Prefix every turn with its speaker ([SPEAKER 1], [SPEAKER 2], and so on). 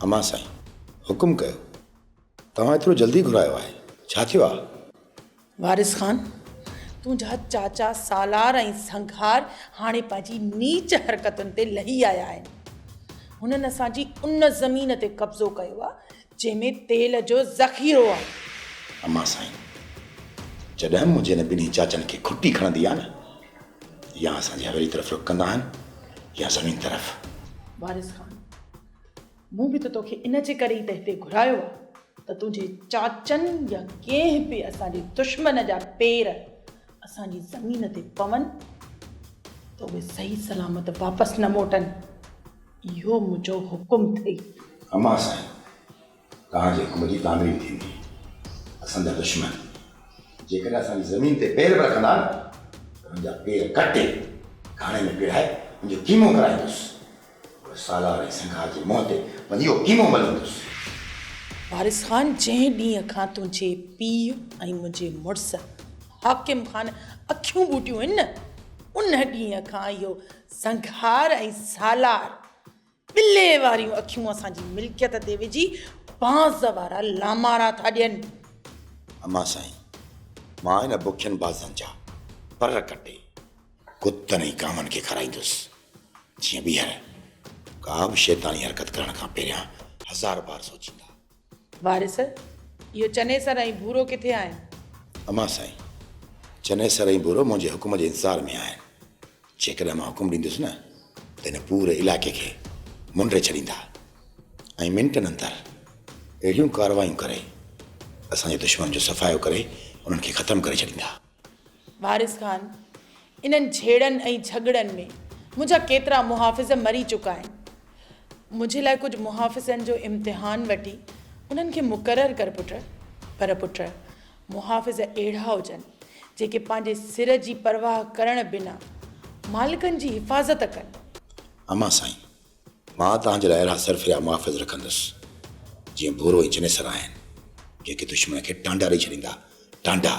[SPEAKER 1] امان سائين، حڪم ڪيو. توهان ايترو جلدي گهرايو آهي، ڇا ٿيو آهي؟
[SPEAKER 2] وارث خان، تنهنجا چاچا سالار ۽ سنگهار هاڻي پنهنجي نيچ حرڪتن تي لهي آيا آهن. هنن اسان جي ان زمين تي قبضو ڪيو آهي، جنهن ۾ تيل جو ذخيرو آهي.
[SPEAKER 1] امان سائين، جڏهن منهنجي هن ٻنهي چاچن کي کٽي کڻندي آهي نه، يا اسان جي حويلي طرف رخ ڪندا آهن يا زمين طرف.
[SPEAKER 2] وارث خان، مون به ته توکي ان جي ڪري ئي ته هتي گهرايو آهي ته تنهنجي چاچن يا ڪنهن به اسان جي دشمن جا پير اسان جي زمين تي پون ته اهي صحيح سلامت واپس نه موٽن. اهو منهنجو حڪم ٿئي.
[SPEAKER 1] امان سائين، توهان جي حڪم جي تعميل ٿيندي. اسان جا دشمن جيڪڏهن اسان جي زمين تي پير به رکندا نه ته انهن جا پير ڪٽي گهاڻي ۾ پيڙهائي ان جو قيمو ڪرائيندس. پوء سالار ۽ سنگهار جي منهن تي وڃي اهو قيمو مليندس.
[SPEAKER 2] وارث خان جنهن ڏينهن کان تنهنجي پيء ۽ منهنجي مڙس حاڪم خان اکيون ٻوٽيون هن نه، ان ڏينهن کان اهو سنگهار ۽ سالار ٻلي واريون اکيون اسان جي ملڪيت تي وجهي بانس وارا لامارا ٿا ڏين.
[SPEAKER 1] امان سائين، مان ان بکين بازن جا پر ڪٽي ڪتن ۽ ڪانون کي کارائيندس، جيئن ٻيهر ڪا به شيطاني حرڪت ڪرڻ کان پهريان هزار بار سوچيندا.
[SPEAKER 2] وارث، اهو چنيسر ۽ ڀورو ڪٿي آهن؟
[SPEAKER 1] امان سائين، چنيسر ۽ ڀورو منهنجي حڪم جي انتظار ۾ آهن. جيڪڏهن مان حڪم ڏيندس نه ته هن پوري علائقي کي منڊي ڇڏيندا ۽ منٽن اندر اهڙيون ڪارروايون ڪري اسان جي دشمن جو صفايو ڪري انهن کي ختم ڪري ڇڏيندا.
[SPEAKER 2] وارث خان، انهن جهيڙن ۽ جهڳڙن ۾ منهنجا ڪيترا محافظ مري چڪا آهن. منهنجي لاء ڪجهه محافظن جو امتحان وٺي انهن کي مقرر ڪر پٽ. پر پٽ، محافظ اهڙا هجن، جيڪي پنهنجي سر جي پرواهه ڪرڻ بنا مالڪن جي حفاظت ڪن.
[SPEAKER 1] امان سائين، مان توهان جي لاء اهڙا سرڦريا محافظ رکندس، جيئن ڀورو ۽ چنيسر آهن، جيڪي دشمن کي ٽانڊا ڏئي ڇڏيندا، ٽانڊا.